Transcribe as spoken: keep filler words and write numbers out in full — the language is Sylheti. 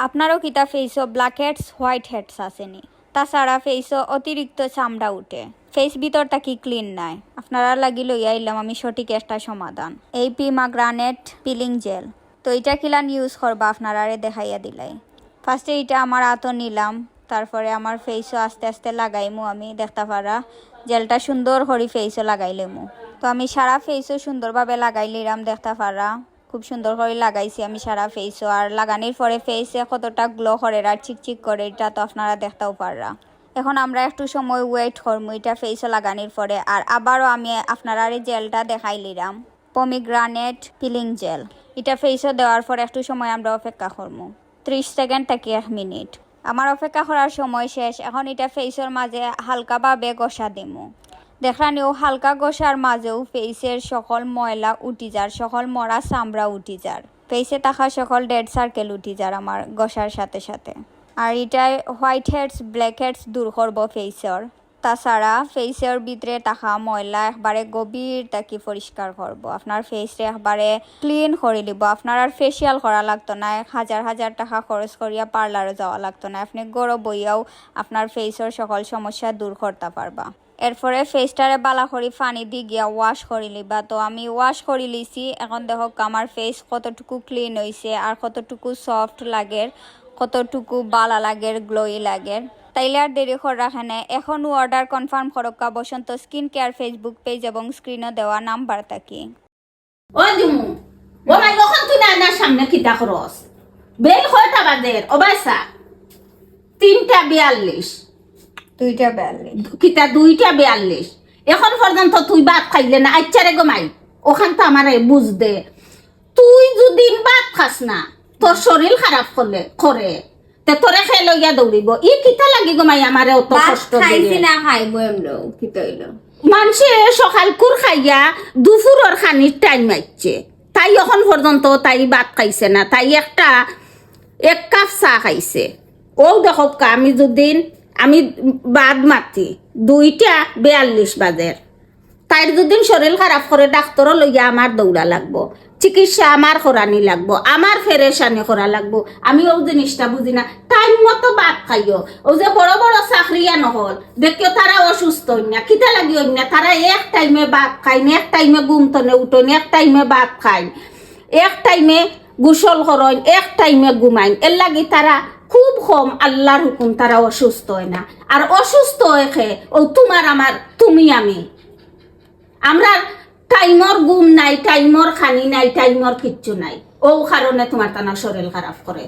আপনারও কিতা ফেসও ব্ল্যাক হেডস, হোয়াইট হেডস আছেনি? তাছাড়া ফেসও অতিরিক্ত চামড়া উঠে, ফেস ভিতর থাকি ক্লিন নাই। আপনারার লাগি লইয়া আইলাম আমি সঠিক একটা সমাধান, এই পিমাগ্রানেট পিলিং জেল। তো ইটা কিলান ইউজ করবা আপনারারে দেখাইয়া দিলাই। ফার্স্টে ইটা আমার আতো নিলাম, তারপরে আমার ফেসও আস্তে আস্তে লাগাইমু আমি, দেখতা পারা জেলটা সুন্দর করি ফেসও লাগাইলেমু। তো আমি সারা ফেসও সুন্দরভাবে লাগাই লিরাম, দেখতা পারা খুব সুন্দর করি লাগাইছি আমি সারা ফেসও। আর লাগানির পরে ফেসে কতটা গ্লো করে আর চিকচিক করে, ইটা তো আপনারা দেখতাও পাররা। এখন আমরা একটু সময় ওয়েট করমু ইটা ফেসও লাগানির পরে, আর আবারও আমি আপনারারে জেলটা দেখাই লিরাম। পমিগ্রানেট পিলিং জেল, ইটা ফেসও দেওয়ার পর একটু সময় আমরা অপেক্ষা করমু, ত্রিশ সেকেন্ড থাকি এক মিনিট। আমার অপেক্ষা করার সময় শেষ। এখন ইটা ফেসর মাঝে হালকাভাবে ঘষা দিমু। দেখরানি অউ হালকা ঘষার মাঝেউ ফেসের সকল ময়লা উঠি যার, সকল মরা চামড়া উঠি যার, ফেসে থাকা সকল ডেড সার্কেল উঠি যার আমার ঘষার সাথে সাথে। আর ইটায় হোয়াইট হেডস, ব্ল্যাক হেডস দূর করবো ফেসর। তাছাড়া ফেসর ভিতরে থাকা ময়লা একবারে গভীর থাকি পরিষ্কার করবো। আপনার ফেসরে একবারে ক্লিন করি লিবো। আপনার আর ফেশিয়াল করা লাগতো না, এক হাজার হাজার টাকা খরচ করিয়া পার্লারও যাওয়া লাগতো না। আপনি ঘরো বইয়াও আপনার ফেসর সকল সমস্যা দূর করতা পারবা। এরপরে ফেসটারে বালা করি পানি দি গিয়া ওয়াশ করি লিবা। তো আমি ওয়াশ করি লিছি, এখন দেখো আমার ফেস কতটুকু ক্লিন হইছে আর কতটুকু সফট লাগের, কতটুকু বালা লাগের, গ্লোই লাগের। তাইলে আর দেরি করার রাখে না, এখনও অর্ডার কনফার্ম করক্কা বসন্ত স্কিন কেয়ার Facebook পেজ এবং স্ক্রিনও দেওয়া নাম্বার থাকি। ও দিমু, ও ভাই, অখন তুই না, না সামনে কিতা খরচ? বেল কয়টা বাজের? ও ভাই সা, তিনটা বিয়াল্লিশ। দুইটা বিয়াল্লিশ। কিতা দুইটা বিয়াল্লিশ? এখন পর্যন্ত তুই ভাত খাইলে না? আচ্ছা রে গো মাই, অখান তো আমারে বুঝ দে। তুই যদি ভাত খাস না, তোর শরীর খারাপ করলে, করে, তে তোরে খে লইয়া দৌড়িব। ই কিতা লাগি গো মাই আমারে অত ভাত কষ্ট খাইছি দিলে? না, খাইবো এমন, কিতা হইলো? মানষে সকালকুর খাইয়া দুপুরর খানির টাইম আইছে, তাই অখন পর্যন্ত তাই ভাত খাইছে না, তাই একটা এক কাপ চা খাইছে। ও দেখক্কা, আমি যদিন, আমি বাদ মাতি দুইটা বিয়াল্লিশ বাজের, তাইর যদিন শরীর খারাপ করে ডাক্তরও লইয়া আমার দৌড়া লাগবো, চিকিৎসা আমার করানি লাগবো, আমার ফেরেশানি করা লাগবো। আমি অউ জিনিসটা বুঝি না। টাইম মতো ভাত খাইও। অউ যে বড় বড় চাকরিয়ান অকল দেখিও, তারা অসুস্থ অইন না, কিতা লাগি অইন না? তারা এক টাইমে ভাত খাইন, এক টাইমে ঘুম তনে উঠইন, এক টাইমে ভাত খাইন, এক টাইমে গোসল করইন, এক টাইমে ঘুমাইন। এর লাগি তারা খুব কম আল্লাহর হুকুম তারা অসুস্থ অয় না। আর অসুস্থ অয় খে, অউ তুমার আমার, তুমি আমি। আমরার টাইমর ঘুম নাই, টাইমর খানি নাই, টাইমর কিচ্ছু নাই। অউ কারণে তুমার তানা শরীর খারাপ করে।